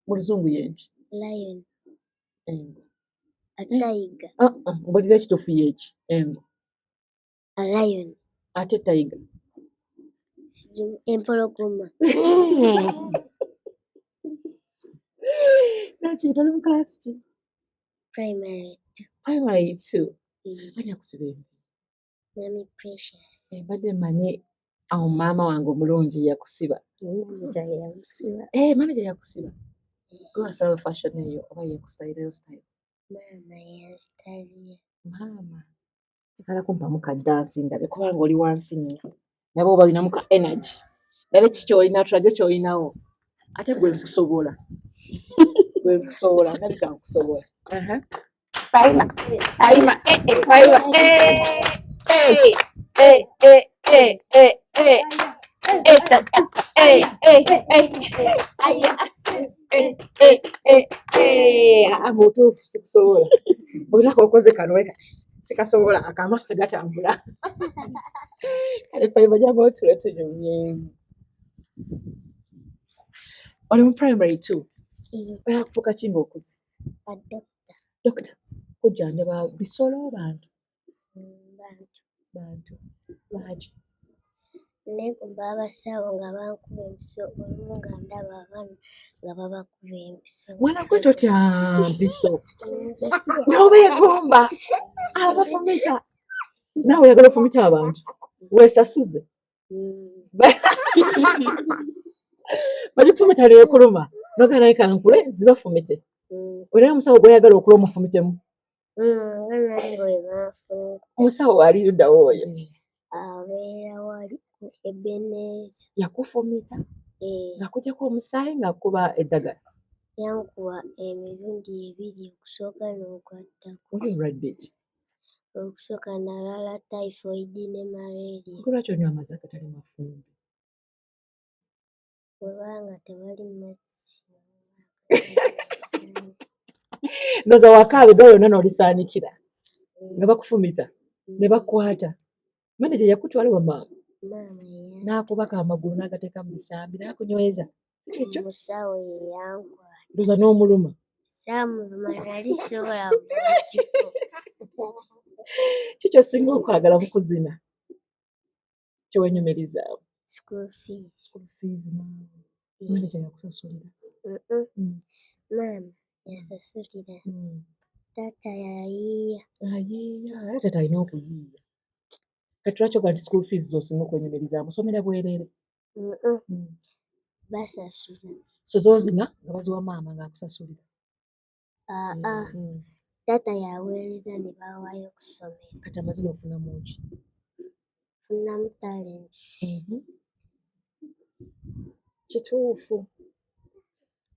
Mu Luzungu yenki? Lion. Engo. A tiger. Mbuulira ekituufu ye ki? Engo. A lion. Ate tiger? Empologoma. Nakintu oli mu class ki? Primary 2. Primary 2. Ani akusiba enviiri? Mummy Precious. Mbadde mmanyi awo maama wange omulungi yakusiba. Manager yamusiba. Manager yakusiba. Gwe wasalawo fashion eyo oba yekusitayirayo style? Maama yansitayira. Maama. Njagala kumpamu ka dance ndabe kubanga oli wansi nnyo. Naye oba olinamu ka energy. Ndabe ki ky'olina tulage ky'olinawo. Ate gwe nkusobola. Gwe nkusobola, ndabika nkusobola. Faima, Faima, Faima, mutuufu sikusobola. Olunaku okoze kano kati sikasobola akamaaso tegatambula. Kale Faima jangu otule tunyumyemu. Oli mu primary 2. Oyagala kufuuka ki ng'okuze? A doctor. Doctor. Kujjanjaba bisolo bantu? Bantu. Bantu. Lwaki? Neegomba abasawo nga bankuba empiso olumu nga ndaba abaana nga babakuba empiso. Mwana gwe totya mpiso. N'obeegomba abafumita. Naawe oyagala ofumita abantu. Weesasuze. Bagikufumita neekuluma. N'ogamba naye kankule zibafumite. Olina omusawo gw'oyagala okula omufumitemu? Nga nange bwe banfumita. Omusawo ali ludda wa oyo? Abeera wali ku Ebenezer. Yakufumita? Ng'akuggyako omusaayi ng'akuba eddagala? Yankuba emirundi ebiri okusooka n'ogwaddako. Wali olwadde ki? Okusooka nalwala typhoid ne malaria. Ggwe lwaki onywa amazzi agatali mafumbe? Bwebanga tewali mazzi. Ndowooza wakaaba eddwaliro lyonna n'olisaanikira nga bakufumita ne bakukwata. Manager yakutwala wa maama? Maama ye N'akubaka amagulu n'agateeka mu bisambi n'akunyweza. Ekyo? Omusawo ye yankwata. Ndowooza n'omuluma. Saamuluma nali sisobola kufo. Ki ky'osinga okwagala mu kuzina? Kyewenyumirizaamu? School fees. School fees naawe. Manager yakusasulira? Maama yasasulira. Taata yayiiya. Ayiiya, era taata alina okuyiiya. Kati lwaki ogamba nti school fees z'osinga okwenyumirizaamu? Osomera bwereere? Basasula. So z'ozina nga baziwa maama ng'akusasulira? Aa, taata yaweereza ne bawaayo ku ssomero. Kati amazina ofunamu ki? Nfunamu talents. Kituufu.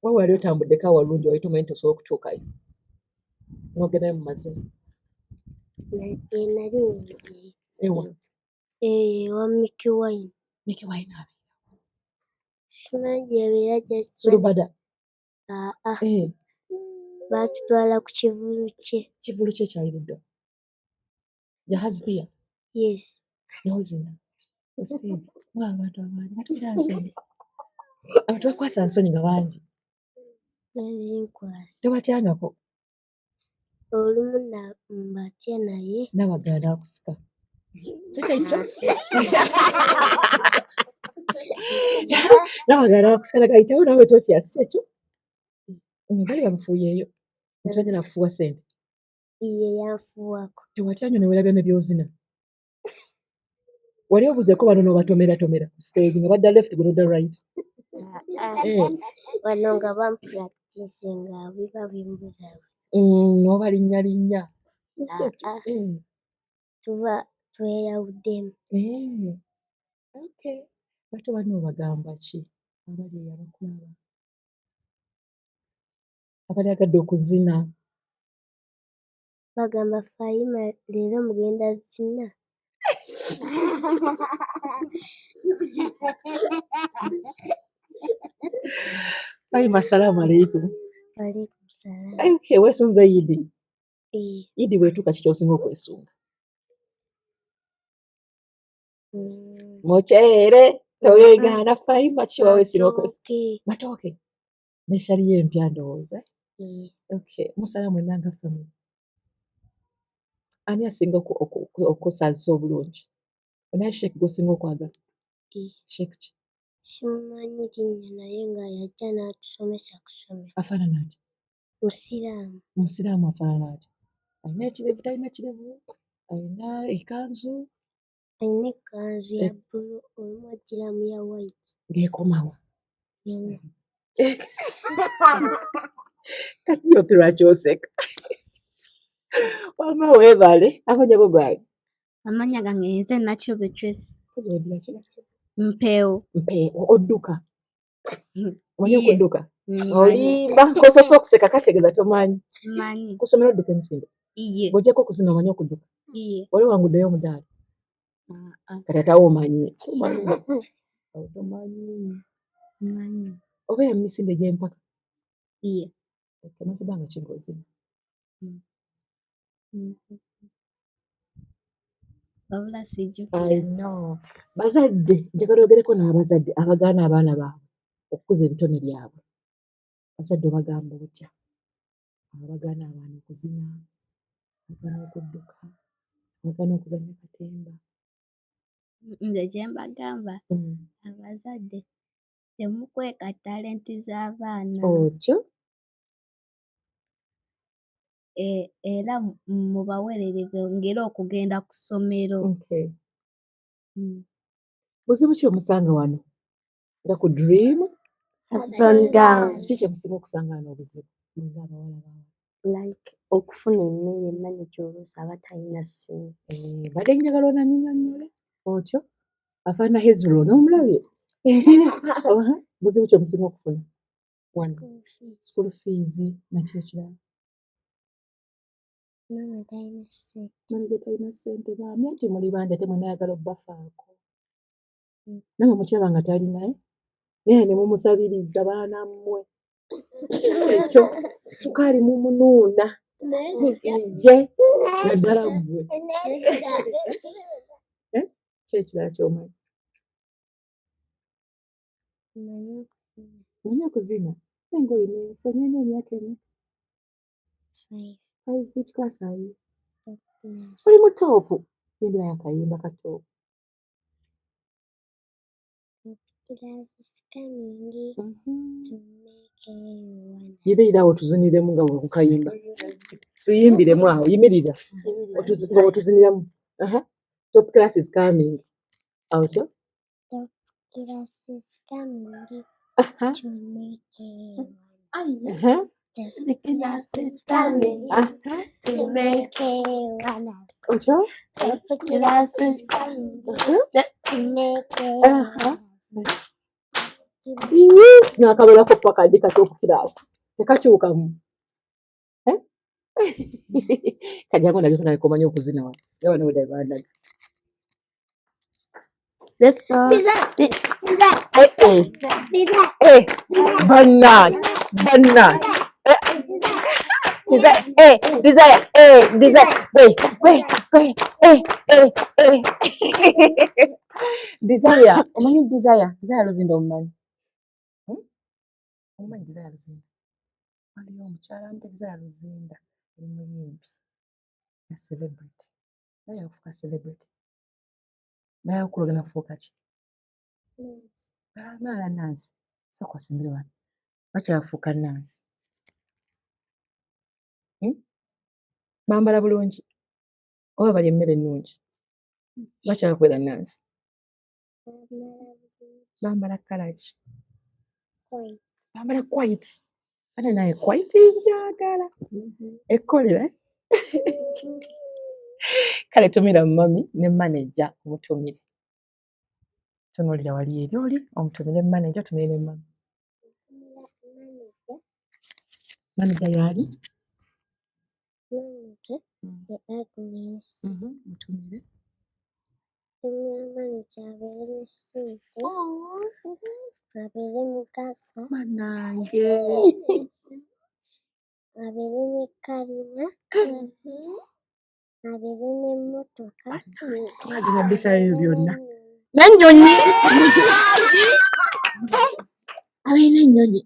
Wewe wali otambuddeko awalungi wali tomanyi nti osobola okutuukayo n'ogendayo mu mazina? Nali ngenzeeyo. Ewa? Ewa Mikie Wine. Mikie Wine abeera? Simanyi gy'abeera just. Sulubada? Aa. Baatutwala ku kivvulu kye. Kivvulu kye ekyali ludda? Jahazi Pier? Yes. N'ozina ku stage ng'abantu abangi nga tolina nsonyi. Abantu bakwasa nsonyi nga bangi? Bazinkwasa. Tobatyangako? Olumu mbatya naye. Nabagala n'akusika. Si kyekyo? Nabagala n'akusika nagayitawo naawe totya, si kyekyo? Bali bamufuuyeeyo. Omusajja n'akufuuwa ssente. Ye yanfuuwako. Tewatya nnyo ne weerabira ne by'ozina? Wali obuzeeko bano n'obatomeratomera ku stage nga badda left gwe n'odda right? Wano nga bampulakitisinga biba bimbuzaabuza. N'obalinnyalinnya. Tuba tweyawuddemu. Okay. Bato banno obagamba ki abali eyo abakulaba? Abalyagadde okuzina? Bagamba Fayima leero mugenda zina. Fayima, salaamu aleikum. Waalaikum salaam. Okay, weesunze Idi? Idi bw'etuuka ki ky'osinga okwesunga? Muceere, toweegaana Fayima, ki kye okwesunga? Matooke. N'eshaliyo empya ndowooza. Okay, musala mwenna nga family. Ani asinga okusaazisa obulungi? Onaye Sheikh gw'osinga okwagala? Sheikh ki? Simumanyi linnya naye nga yajja n'atusomesa ku ssomero. Afaanana atya? Musiraamu. Musiraamu afaanana atya? Alina ekirevu, talina kirevu? Alina ekkanzu? Alina ekkanzu ya bbulu olumu aggyiramu ya white. Ng'ekomawa? Kati opi lwaki oseka? Wamma weebale, amannya go g'ani? Amannya gange nze Nakyobe Tracy. Mpeewo. Mpeewo, odduka? Omanyi okudduka? Olimba, nkosoose okuseka kategeeza tomanyi. Mmanyi. Ku ssomero odduka emisinde? Iye. Bw'oggyako okuzina omanyi okudduka? Iye. Wali owanguddeyo omudaali? Kati ate awo omanyi. Awo tomanyi. Mmanyi. Obeera mu misinde gy'empaka? Iye. Omaze bbanga ki ng'ozina? Wabula sijjukira. I know. Bazadde, njagala oyogereko n'abazadde abagaana abaana baabwe okukuza ebitone byabwe. Abazadde obagamba otya? Abagaana abaana okuzina, abagaana okudduka, abagaana okuzannya katemba. Nze kye mbagamba abazadde temukweka talenti z'abaana. Otyo? Era mubaweerere bongere okugenda ku ssomero. Okay. Buzibu ki omusanga wano? Nga ku Dream? Hudson Girls. Ki kye musinga okusanga wano obuzibu? Mwenga abawala bawa. Like okufuna emmere manager oluusi aba talina ssente. Mbadde njagala onannyonnyole otyo? Afaanana Hezron omulabye? Buzibu ki omusinga okufuna? Wano. School fees naki ekirala? Maama talina ssente. Manager talina ssente bambi anti muli bangi ate mwenna ayagala obbafaako. Nammwe mukyaba nga talinaye naye ne mumusabiriza baana mmwe. Ekyo sukaali mumunuuna. Ye naddala ggwe. Ki ekirala ky'omanyi? Omanyi okuzina? Naye ng'olina ensonyi, olina emyaka emeka? 5. Which class are you? Oli mu top. Yimbirayo akayimba ka top. Class is coming to make everyone Yimirira awo tuziniremu nga bwekukayimba. Tuyimbiremu awo, yimirira. Nga bwetuziniramu. Aha. Top class is coming. Awo kyo? Top class is coming Aha. to make everyone Aha. Top class is coming Aha. to make everyone else. Otyo? Top class is coming Aha. to make Aha. everyone else. Ii, N'akabeerako paka ddi ka top class. Tekakyukamu. Eh? Kajjangu ndageko naye komanyi okuzina wano. Nga bano bwe bandaga. Let's go. Eh, eh. Eh, bannange, bannange. Eh, Desire, eh, desire, eh, desire. Gwe, gwe, gwe, eh, eh, eh. Desire, omanyi Desire? Desire Luzinda omumanyi? Hmm? Omumanyi Desire Luzinda? Waliyo omukyala amuyita Desire Luzinda, yali muyimbi na celebrity. Naye yafuuka celebrity. Naye akula ogenda kufuuka ki? Maala Nansi, sooka osimbire wano. Lwaki yafuuka Nansi? Hmm? Bambala bulungi oba balya emmere ennungi? Lwaki bakubeera Nansi? Bambala kkala ki? Bambala white. Ate naye white njagala. Ekkolera. Kale tumira mummy ne manager omutumire. Tunuulira wali eri oli omutumire manager otumire ne mummy. Manager y'ani? Manager ye Agnes. Mutumire. Tumira manager abeere ne ssente, abeere mugagga, Bannange. abeere ne kalina, abeere n'emmotoka, Twagenda bisaayo abeere byonna. n'ennyonyi. N'ennyonyi. Abeere n'ennyonyi.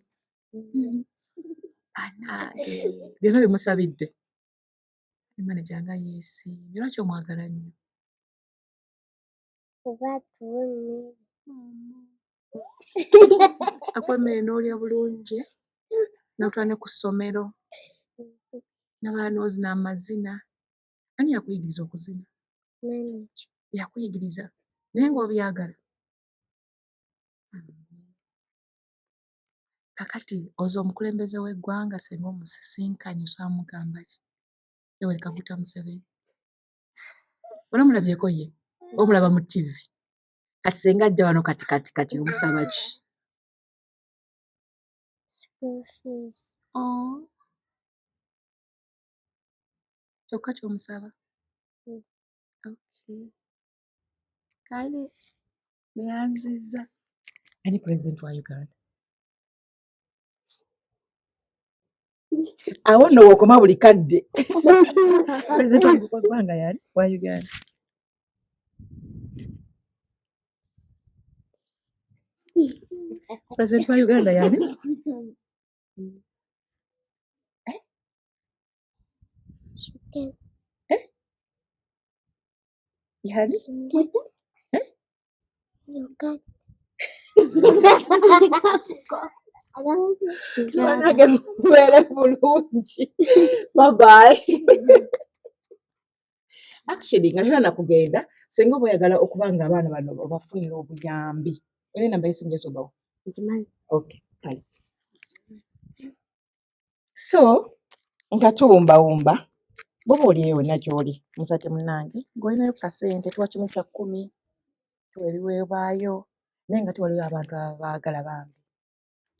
Bannange. Byonna bimusabidde. Manager nga yeesiimye. Lwaki omwagala nnyo? Kuba atuwa emmere. Akuwa emmere n'olya bulungi, n'otwala ne ku ssomero, n'abaana n'ozina amazina. Ani yakuyigiriza okuzina? Manager. Yakuyigiriza naye ng'obyagala? Kaakati oze omukulembeze w'eggwanga singa omusisinkanye osobola mugamba ki? Yoweri Kaguta Museveni. Onomulabyeko ye? Omulaba mu TV. Kati singa ajja wano kati kati kati omusaba ki? School fees. Oh. Kyokka ky'omusaba? Mm. Okay. Kale neyanzizza. Ani pulezidenti wa Uganda? Awo nno w'okoma buli kadde. Pulezidenti wa ggwanga y'ani wa Uganda? Pulezidenti wa Uganda y'ani? Eh? Chicken. Eh? Y'ani? Eh? Uganda. Bannange mubeere bulungi. Bye bye. Actually nga tolina kugenda singa oba oyagala okuba nga abaana bano obafunira obuyambi. Olina enamba y'essimu gy'osobola obbawa? Ngimanyi. Okay, kale. So nga tuwumbawumba bw'oba oli eyo wonna gy'oli muzadde munnange ng'olinayo ku kasente tuwa kimu kya kkumi tuwa ebiweebwayo naye nga tewaliwo abantu ababaagala bambi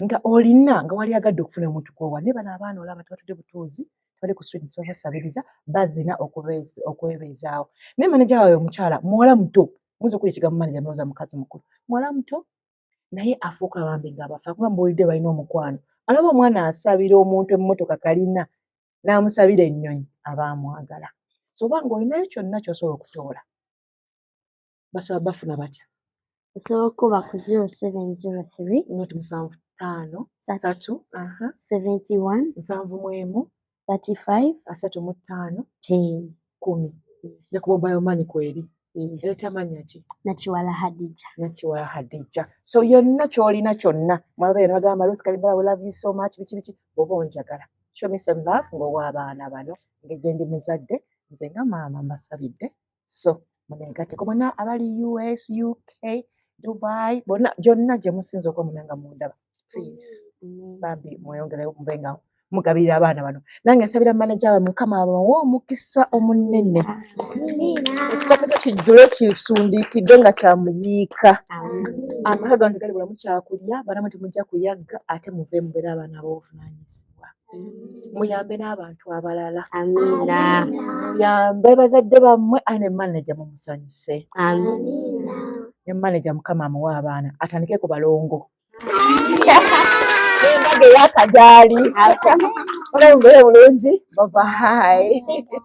nga olina nga wali agadde okufuna omuntu gw'owa naye bano abaana olaba tebatudde butuuzi tebali ku street tebasabiriza bazina okwebeezaawo naye maneja waabwe omukyala muwala muto muyinza okuwulira ekigambo maneja mulowooza mukazi mukulu muwala muto naye afuuka bambi ng'abafa kuba mbuulidde balina omukwano alaba omwana asabira omuntu emmotoka kalina n'amusabira ennyonyi aba amwagala so oba ng'olinayo kyonna ky'osobola okutoola basobola bafuna batya? Osobola okuba ku 0703 Noti 75 3 3 aha 71 71 35 35 10. 10 Yes. Ne ku mobile money kweri. Yes. Ereeta mannya ki? Nakiwala Hadija. Nakiwala Hadija. So yonna ky'olina kyonna mwabeera bagamba Ruth Kalibbala, we love you so much, biki biki, bw'oba onjagala show me some love ng'owa abaana bano ng'egye ndi muzadde, nze nga maama mbasabidde. So muneegatteko bonna abali US, UK, Dubai, bonna gyonna gye musinza okuba muna nga mundaba, please bambi mweyongereyo mube nga mugabirira abaana bano. Nange nsabira manager waabwe, Mukama abawe omukisa omunene, ekikopo kyo kijjule kisundiikiddwe nga kyamuyiika, amaka gano tegalibulamu kyakulya, banamu temujja kuyagga, ate muve mubeere abaana ab'obuvunaanyizibwa, muyambe n'abantu abalala. Amiina. Muyambe bazadde bammwe, aye ne manager mumusanyuse. Amiina. Ne manager Mukama amuwe abaana, atandike ku balongo n'embaga ey'akajaali. Mubeere bulungi, bye bye.